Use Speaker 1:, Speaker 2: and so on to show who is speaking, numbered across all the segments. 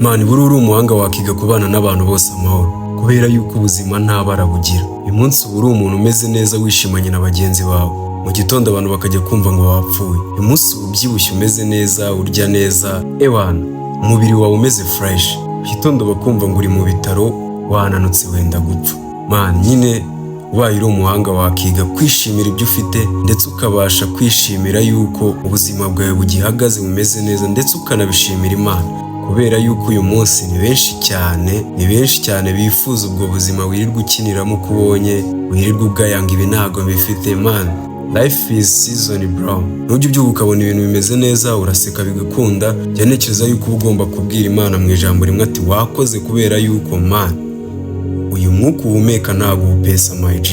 Speaker 1: Man, buri uri umuhanga wakiga kubana n'abantu bose amahoro, kubera yuko ubuzima nta bara bugira. Uyu munsi uba uri umuntu umeze neza, wishimanye na bagenzi bawe, mu gitondo abantu bakajya kumva ngo wapfuye. Uyu munsi uba ubyibushye, umeze neza, urya neza, ewana umubiri wawe umeze fresh, mu gitondo bakumva ngo uri mu bitaro, wananutse, wenda gupfa. Man, nyine ubaye uri umuhanga wakiga kwishimira ibyo ufite, ndetse ukabasha kwishimira yuko ubuzima bwawe bugihagaze, bumeze neza, ndetse ukanabishimira Imana, kubera yuko uyu munsi ni benshi cyane, ni benshi cyane bifuza ubwo buzima wirirwa ukiniramo uko ubonye, wirirwa ugayanga ibi ntabwo mbifite. Man, life is season, bro. Nujya ubyuka ukabona ibintu bimeze neza, uraseka bigakunda, jya ntekereza yuko uba ugomba kubwira Imana mu ijambo rimwe ati: "Wakoze," kubera yuko, man, uyu mwuka uhumeka ntabwo uwupesa, my G.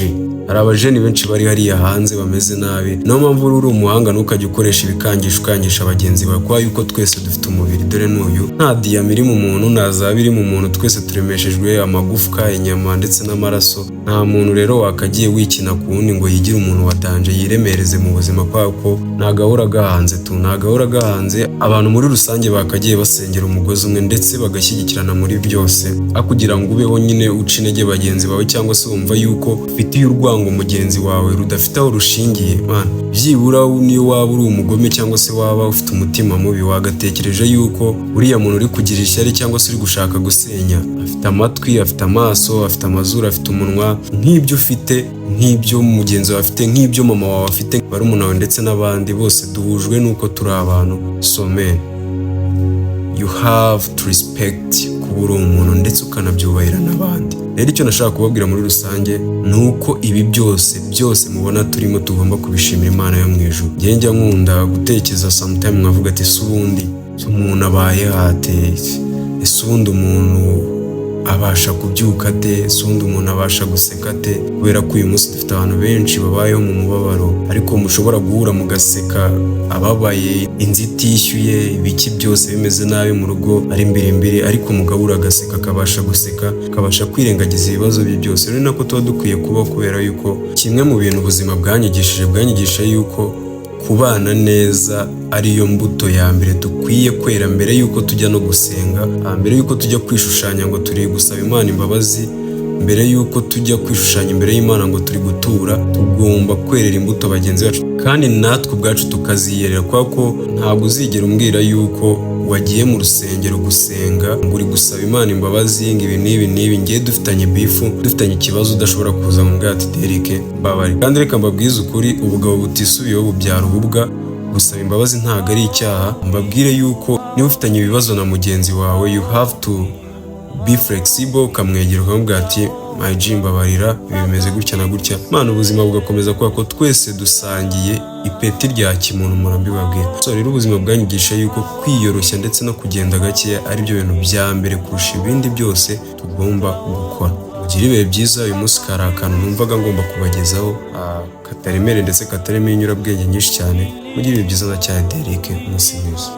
Speaker 1: Hari abajeni benshi bari hariya hanze bameze nabi. Niyo mpamvu uri umuhanga ntukajye ukoresha ibikangisho ukangisha bagenzi bawe, kubera yuko twese dufite umubiri. Dore n'uyu, nta diyama iri mu muntu, nta zahabu iri mu muntu, twese turemeshejwe amagufwa, inyama ndetse n'amaraso. Nta muntu rero wakagiye wikina ku wundi ngo yigire umuntu wa danger, yiremereze mu buzima, kubera ko nta gahora gahanze tu, nta gahora gahanze. Abantu muri rusange bakagiye basengera umugozi umwe ndetse bagashyigikirana muri byose, aho kugira ngo ubeho nyine uca intege bagenzi bawe, cyangwa se wumva yuko ufitiye urwango mugenzi wawe rudafite aho rushingiye. Man, byibura niyo waba uri umugome cyangwa se waba ufite umutima mubi, wagatekereje yuko uriya muntu uri kugira ishyari cyangwa se uri gushaka gusenya afite amatwi, afite amaso, afite amazuru, afite umunwa, nk'ibyo ufite, nk'ibyo mugenzi wawe afite, nk'ibyo mama wawe afite, barumuna wawe ndetse n'abandi bose. Duhujwe n'uko turi abantu. So man, you have to respect kuba uri umuntu, ndetse ukanabyubahira n'abandi. Rero icyo nashaka kubabwira muri rusange ni uko ibi byose byose mubona turimo tugomba kubishimira Imana yo mu ijuru. Njye njya nkunda gutekereza sometime nkavuga ati: "Ese ubundi umuntu abaye ate? Ese ubundi umuntu abasha kubyuka ate? Ese ubundi umuntu abasha guseka ate?" Kubera ko uyu munsi dufite abantu benshi babayeho mu mubabaro, ariko mushobora guhura mugaseka ababaye, inzu itishyuye, ibiki byose bimeze nabi mu rugo, ari mbere, ariko umugabo agaseka, akabasha guseka, akabasha kwirengagiza ibibazo bye byose. Rero ni nako tuba dukwiye kubaho, kubera yuko kimwe mu bintu ubuzima bwanyigishije, bwanyigishije yuko kubana neza ariyo mbuto ya mbere dukwiye kwera mbere yuko tujya no gusenga, mbere yuko tujya kwishushanya ngo turi gusaba Imana imbabazi, mbere yuko tujya kwishushanya imbere y'Imana ngo turi gutura. Tugomba kwerera imbuto bagenzi bacu kandi natwe ubwacu tukaziyerera, kubera ko ntabwo uzigera umbwira yuko wagiye mu rusengero gusenga ngo uri gusaba Imana imbabazi, ngo ibi n'ibi n'ibi, ngiye dufitanye beef, dufitanye ikibazo, udashobora kuza ngo umbwire ati: "Derek, mbabare." Kandi reka mbabwize ukuri, ubugabo butisubiyeho bubyara ububwa. Gusaba imbabazi ntabwo ari icyaha. Mbabwire yuko niba ufitanye ibibazo na mugenzi wawe, you have to be flexible, ukamwegera ukamubwira ati: "My G, mbabarira, ibi bimeze gutya na gutya." Mana, ubuzima bugakomeza, kubera ko twese dusangiye ipeti rya kimuntu, murambibabwira. So rero ubuzima bwanyigisha yuko kwiyoroshya ndetse no kugenda gakeya ari byo bintu bya mbere kurusha ibindi byose tugomba gukora. Mugire ibihe byiza. Uyu munsi kari akantu numvaga ngomba kubagezaho, kataremereye ndetse katarimo inyurabwenge nyinshi cyane. Mugire ibihe byiza na cyane. Derek, umunsi mwiza.